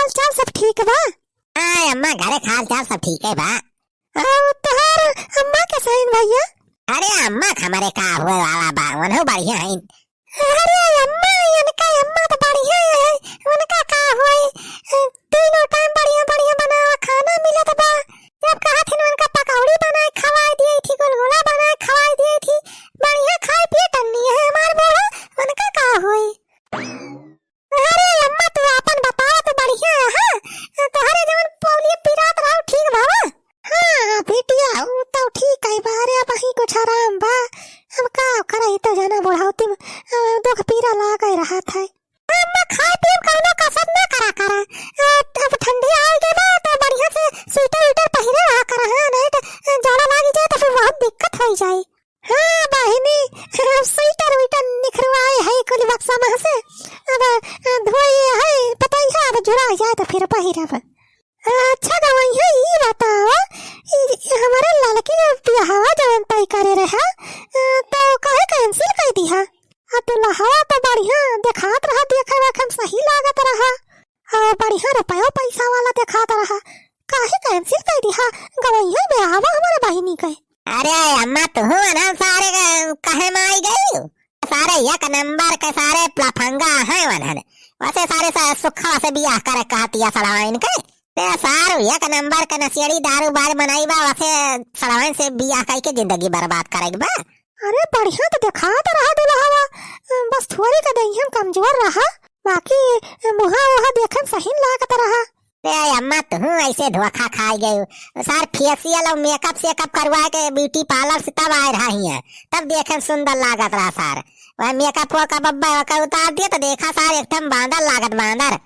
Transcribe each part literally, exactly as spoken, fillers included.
हाल चाल सब ठीक बा? हाँ अम्मा, घरे का हाल चाल सब ठीक है बा। अउ तोहार अम्मा कैसे हैं भैया? अरे अम्मा का हमरे का हुए वाला बा, उनहु बढ़िया हैं। अरे अम्मा, इनका अम्मा तो बढ़िया है, उनका का होई? तीनों टाइम बढ़िया बढ़िया बनावा खाना मिलत बा। जब कहत हिन उनका पकौड़ी बनाए खवाए दिए थी, गुलगुला बनाए खवाए दिए थी, बढ़िया खाए पिए टन्नी है हमार बूढ़ा, उनका का होई? अरे अम्मा, तू आपन बतावा, तू बढ़िया है? तोहरे जवन पौलिया पिरात रहा, ठीक भवा? हाँ बिटिया, ऊ तो ठीक है बा रे, अबहीं कुछ आराम बा। अब का करे, ई तो जाना बुढ़ौती में, अ, दुख पीरा लागे रहत है। अम्मा, खाए पिए में कौनो कसर ना करा करा। अ, अब ठंडी आए के बा तो बढ़िया से स्वेटर उइटर पहिरे रहा करा, हाँ, नहीं तो, अ, जाड़ा लागी जाए तो फिर बहुत दिक्कत होई जाए। हाँ बहिनी, अब स्वेटर उइटर निखरवाए है कुल बक्सा में से। अब, अ, धोए है, पता ही है, अब जुड़ा जाए तो फिर पहिरब। अच्छा गवैया, ई बताओ, ई, ई हमरे लड़की के बियाहवा जवन तय करे रहे, अ, तो काहे cancel कर दिहा? आ दुल्हवा तो बढ़िया देखात रहा, देखे वेखे में सही लागत रहा, आ बढ़िया रुपयो पैसा वाला देखात रहा, काहे cancel कर दिहा? गवैया बियाहवा हमरे बहिनी के। अरे अम्मा, तुहू अनहन सारे के कहे में आई गई? सारे एक नंबर के सारे लफंगा हैं वनहन। वैसे सारे सा-, सुखवा से बियाह करे कहतिया सड़वाइन के। ते सारू एक नंबर के नशेड़ी दारू बार बनाई बा, वैसे सड़वाइन से बियाह कई के जिंदगी बर्बाद करे के बा। अरे बढ़िया तो देखात रहा दुल्हवा, बस थोड़ी का देहियन कमजोर रहा, बाकी मुहा वहा देखन सही लागत रहा। ए अम्मा, तुहू ऐसे धोखा खाई गयू। सार facial और makeup सेकअप करवा के beauty parlour से तब आए रहा हियाँ, तब देखे में सुंदर लागत रहा सार। वह makeup वेकअप अब्बा ओकर उतार दिए तो देखा सार एकदम बांदर लागत बांदर।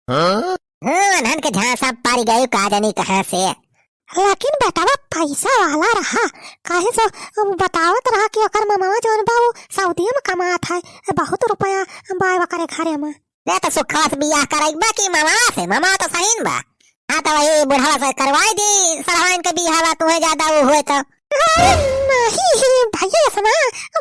हाँ? हूँ, अनहन के झांसा पड़ गयू का जानी कहाँ से। लेकिन बेटवा पैसा वाला रहा, काहे सो बतावत रहा कि ओकर ममावा जौन बा उ सऊदिया में कमात है, बहुत रुपया बा ओकरे घरे में। ले तो सुखवा से बियाह करइबा कि ममा से? ममा तो सहीन बा। हाँ तो वही बुढ़वा से करवाई दी, सड़वाइन के बियाहवा तुहे ज्यादा उ होए तो। अरे नहीं भैया, ऐसा ना,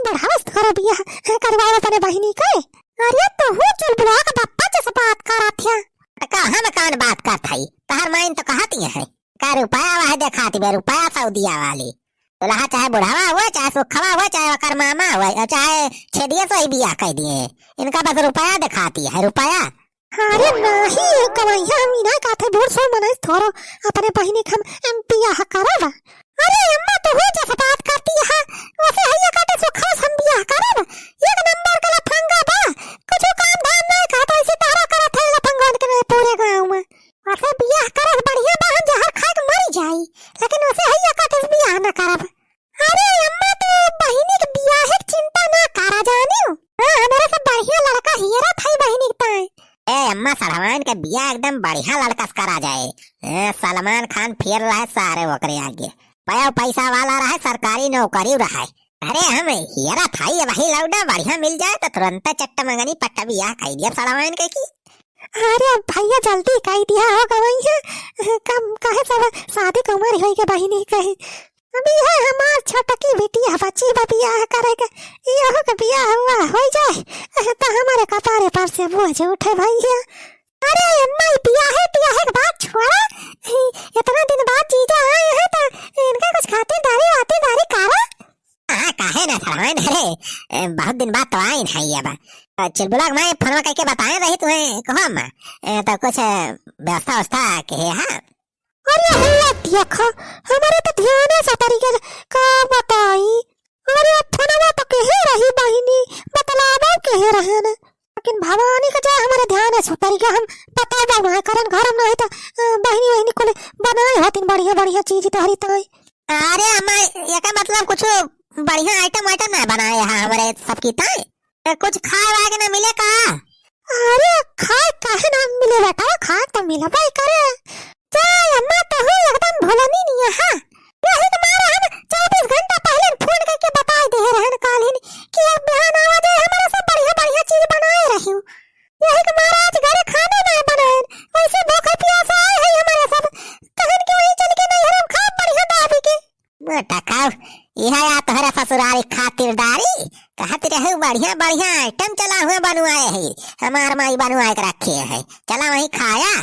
बुढ़वा से तोहरा बियाह करवाओ अपने बहिनी के। अरे तो हो चुलबुला के बप्पा जैसे बात करत है। तो का हम कौन बात करत हई? तहर माइन तो कहती है। का रुपया वाहे देखाती बे, रुपया सऊदिया वाली। दुल्हा चाहे बुढ़ावा हुए, चाहे सुखवा हुए, चाहे ओकर मामा हुए, और चाहे छेदिए से ही बियाह कर दिए। इनका बस रुपया देखाती है, रुपया। अरे नाही, कवैया हम इना कहते बूढ़ सो मनई थोरो अपने बहिनी के हम, हम बियाह करब। अरे अम्मा, तू हो जैसे बात करती है, वैसे है ये कहते सुखवा से हम बियाह करब। एक नंबर का लफंगा बा, कुछ काम धाम नहीं कहता, इसी तरह करत है लफंगन के पूरे गाँव में। वैसे बियाह करस बढ़िया बा, हम जहर खाए के मरी जाई, लेकिन वैसे हइया कटिस बियाह ना करब। अरे अम्मा, तू बहिनी के बियाहे के चिंता ना करा जानियो। हाँ, हमरे से बढ़िया लड़का हियरत हई बहिनी के ताई। ए अम्मा, सड़वाइन के बियाह एकदम बढ़िया लड़का से करा जाए। ए, सलमान खान फेल रहे सारे ओकरे आगे। पयो पैसा वाला रहे, सरकारी नौकरी रहे। अरे हम हियरत हई, वही लौंडा बढ़िया मिल जाए तो तुरंत चट्ट मंगनी पट्ट बियाह कई दिया सड़वाइन के की। अरे भैया, जल्दी कई दिया हो गवैया, कम काहे सब शादी के उम्र होई के बहिनी कहे। अभी है हमार छोटकी बिटिया बची बा बियाह करे के, इहो के बियाह हुआ हो जाए तो हमारे कपारे पर से बोझ उठे भैया। अरे अम्मा, ई बियाहे टियाहे के बात छोड़ा, इतना दिन बाद जीजा आए हैं तो इनका कुछ खातिरदारी वातिरदारी करा। हाँ, काहे ना सड़वाइन, अरे, ए, बहुत दिन बाद तो आइन है ये बा। अ, चिलबुला के माई फोनवा करके बताए रही तुम्हें, कहो अम्मा, ए, तो कुछ, अ, व्यवस्था व्यवस्था के है, हाँ? अरे हुआ देखा, हमारे तो ध्यान से तरीके से का बताई। अरे फोनवा तो कहे रही बहिनी, बतलावा कहे रहे न। लेकिन भवानी का जाए हमारे ध्यान से तरीके हम बतावा ना करन घर में नहीं तो, अ, बहिनी वहिनी कुल बनाए होतिन बढ़िया बढ़िया चीज तोहरी ताई। अरे अम्मा, एकर मतलब कुछ बढ़िया item वाइटम ना बनाए है हमरे सबकी ताई? ए, कुछ खाए वाए के ना मिले का? अरे खाए काहे ना मिले बेटा, खाए तो मिलबे करे। जा अम्मा, तहू एकदम भोलनी नहीं है, हाँ? यही के मारे हम चौबीस घंटा पहले फोन करके बताए दे रहन कालिन कि अब बिहान आवा जाए, हमारे सब बढ़िया बढ़िया चीज बनाए रही। यही के मारे आज घरे खाना ना बनाए, वैसे भूखे प्यासे आए हैं हमारे सब। कहन के वहीं चल के नहीं हम खाब बढ़िया दाबी के। मोटा खाओ, यह या तोहरा ससुरारी खातिरदारी, कहत रहू बढ़िया बढ़िया item चला हुए बनवाए है, हमार माई बनवाए के रखे है, चला वहीं खाया।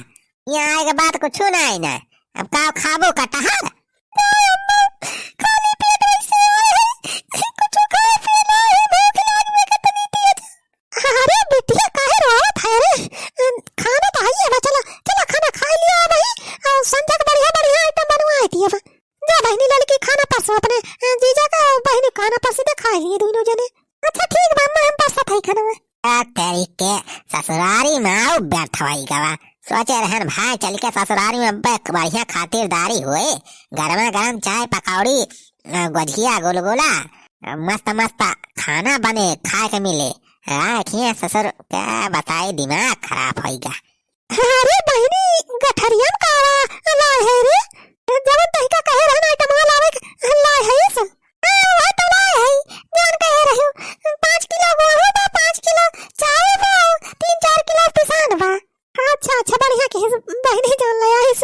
यहाँ आए के बाद कुछ ना आई ना। अब का खाबो, कटहर? ना अम्मा, खाली पेट वैसे आए हैं, कुछ खाए पिए ना है, भूख लाग में कितनी दिया था। अरे बिटिया, काहे रोवत है रे? खाना तो हइये बा, चला, चला खाना खाइ लिया भाई। और संझा के बढ़िया बढ़िया item बनवाइ दिया बा। जा बहिनी, ललकी खाना परसो अपने, अ, जीजा का, बहिनी खाना परसी दे, खाइ लिए दुइनो जने। अच्छा ठीक बा अम्मा, हम परसत हई खाना। आ तेरी के ससुरारी में आउ व्यर्थ होई गवा। सोचे रहन भाई चल के ससुरारी में अब्बे बढ़िया खातिरदारी होए, गरमा गरम चाय पकौड़ी, अ, गोझिया गुलगुला, अ, मस्त मस्त खाना बने खाए के मिले। आ खिया ससुर का बताई, दिमाग खराब होई गा। अरे बहिनी, गठरिया में का लाए है रे? जवन तहिका कहे रहन आइटमवा लावे के, लाए है इस? हाँ, वह तो लाए है, जवन कहे रहे हो। पाँच किलो गोहूं बा, पाँच किलो चाउर बा, तीन चार किलो पिसान बा। अच्छा, अच्छा, बढ़िया के बहिनी जान ले आइस।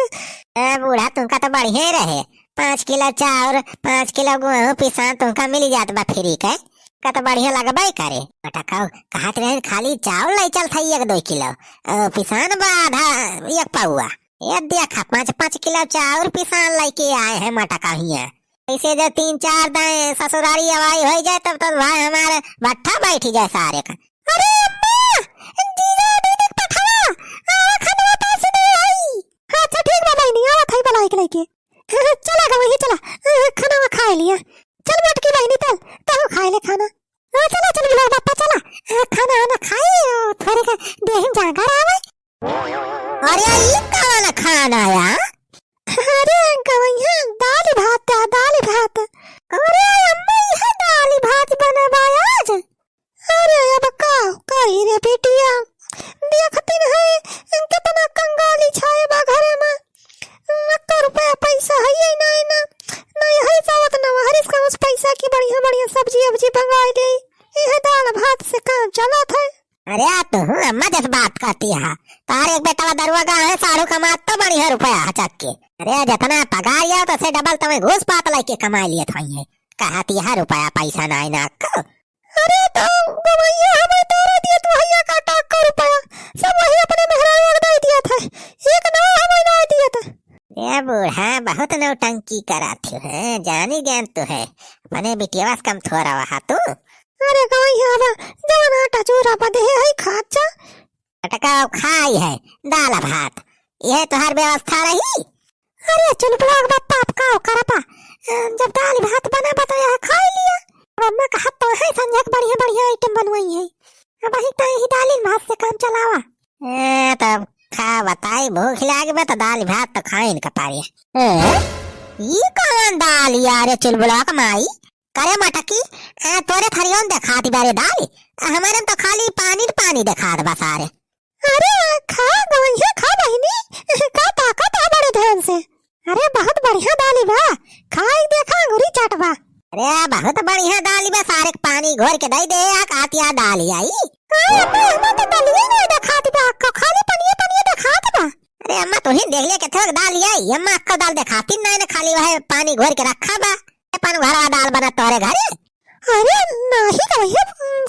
ए बूढ़ा, तुमका तो बढ़िया ही रहे, पाँच किलो चाउर, पाँच किलो गोहूं पिसान तुमका मिल जात बा फ्री के। का तो बढ़िया लगबे करे। मटकाऊ कहत रहे खाली चाउर लाई चल था एक दो किलो, अ, पिसान बा आधा एक पौआ। ये देखा, पाँच पाँच किलो चाउर पिसान लेके आए हैं मटका हिया। ऐसे जो तीन चार दाएं ससुरारी हवाई हो जाए तब तो भाई हमारे भट्ठा बैठ जाए सारे का। अरे अम्मा, जीजा दीदी के पठवा, आ, खनवा पास दे आई। हाँ, अच्छा ठीक बा बहिनी, आवत है बुलाए के लेके। चला गवैया, चला, आ, खाना वा खाए लिया। चल मोटकी बहिनी, चल, तहु खाए ले खाना। हाँ, चला, चल, बिलाव बापा, चला। हाँ, खाना आना खाई, और थोड़े का देहिन जागर आवे। अरे, ई कौन खाना या? अरे, गवैया, दाल भात है, दाल भात। अरे, अम्मा, यह दाल भात बना बा आज? अरे, अब का करी रे बिटिया, देखतिन है, कितना कंगाली छाए बा घरे में। अक्का रुपया पैसा है ही नहीं ना, नहीं है सावत ना हरिस का उस पैसा की बढ़िया बढ़िया सब्जी अब्जी मंगाई दे। यह दाल भात से काम चलत है। अरे आ तू अम्मा जस बात करती है, तार एक बेटा दरुआ गा है, साढ़ू कमात तो बढ़िया रुपया है चक्के। अरे जितना पगार लिया तो से डबल तुम्हें घूस पात लेके कमाई लिए था ये। कहती है रुपया पैसा नहीं ना अक्का। अरे तो गवैया हमें तोरा दिए तो भैया का टाक का रुपया, सब वही अपने मेहरारू के दे दिया था, एक ना हमें ना दिया था। ए बूढ़ा, बहुत नौटंकी करात हो, हैं? जानी ज्ञान तो है, अपने बिटिया से कम थोड़ा वहा तू। अरे गवैया बा, जवन आटा चूरा बदे है, है खात जा। अटका खाई है, दाल भात, यह तोहार व्यवस्था रही? अरे चुलबुला के बाप, बाप का करबा? जब दाल भात बना बा तो यह खाई लिया। अब अम्मा का हाथ तो है, संझा के बढ़िया बढ़िया आइटम बनवाई है। अब वही ताई ही दाल भात से काम चलावा। ए, तब खा बताई, भूख लाग बा तो दाल भात तो खाइन का पारी। ए, ई कौन दाल यार, चुलबुला के माई? करे मटकी, आ, तोरे थरियों देखात बा रे दाल, आ, हमारे में तो खाली पानी न पानी देखात बा सारे। अरे, खा गवैया, खा बहिनी, का ताकत है बड़े ध्यान से। अरे, बहुत बढ़िया दाल बा, खाई देखा, अंगूरी चाट बा। अरे, बहुत बढ़िया दाल बा, सारे के पानी घोर के दे दे, आ, कातिया दाल आई। अरे, अम्मा, हमें तो दलिया नहीं देखात बा, का खाली पनिया पनिया देखात बा। अरे अम्मा, तू ही देख ले, के थोक दाल आई, अम्मा, अक्का दाल देखाती नहीं ना, खाली वह पानी घोर के रखा बा। अपन घरवा दाल बनत तोहरे घरे? अरे नाही रहिए,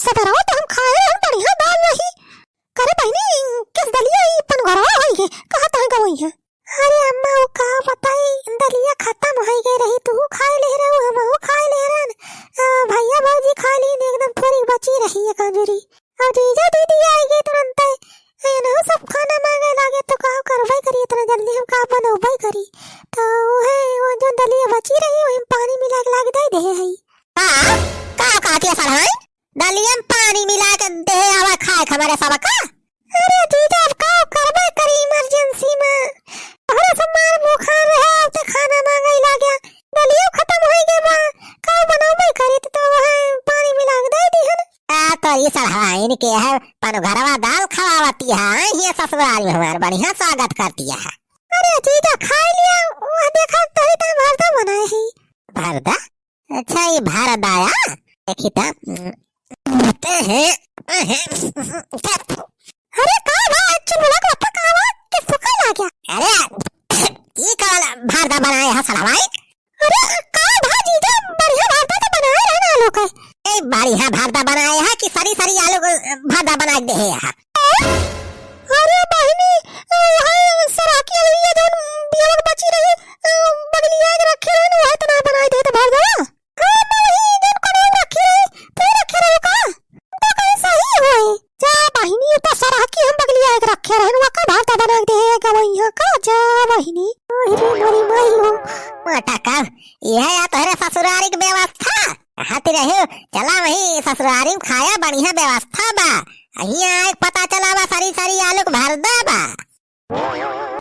सदरवा तो हम खाए रहे, बढ़िया दाल रही। करे बहिनी, किस दलिया ई अपन घरवा होई है, कहाँ तहाँ गवई है? अरे अम्मा, वो का बताई, दलिया खत्म होई गई रही, तू खाए ले रहे, हमहू खाए ले रहन, आ, भैया भौजी खाए ली, एकदम थोड़ी बची रही है कांजुरी। और जीजा दीदी आई गई तुरंते। ए, ना सब खाना मांगे लागे तो का करबे करी, इतना जल्दी हम का बनौबे करी। तो वह, वो जो दलिया बची रही, वही में पानी मिला के लाके दे दे है। का? का कहती है सरहाई? दलिया में पानी मिला के दे आवा खाए के हमारे सब का? अरे जीजा, अब का करबे करी emergency में? अरे सब मार बुखार रहे, अब तो खाना मांगे लागे। दलिया खत्म होई गए बा, का बनौबे करी तो वह पानी मिला के दे दी है ना। आ तो ई सरहाइन के है, पनघरवा दाल खवावती है, आई हिया ससुराल में हमार बढ़िया स्वागत करती है। अरे जीजा, खाई लिया, वह देखा तो ही तो भरदा बनाए है। भरदा? अच्छा, ये भरदा या? देखी तो, ते हैं, हैं, अरे का बा, चुलबुला के पप्पा का बा, के फुका ला गया? अरे, ई कौन भरदा बनाए है सरहाइन? अरे, का भा जीजा, बढ़िया भरदा तो बनाए रहे ना आलू का। ए, बढ़िया भरदा बनाए है कि सरी सरी आलू को भरदा बना के दे है यहाँ? अरे बहिनी, ओ, हाय, सराकी रखे रहन, वका भरता बना के दे गवइया का जा बहिनी। ओही रे मोरी माई हो। मोटका, यह या तोहरे ससुरारी के व्यवस्था? हाथी रहे, चला वही ससुरारी में खाया, बढ़िया व्यवस्था बा। हियाँ आए के पता चला बा, सरी सरी आलू के भरदा बा।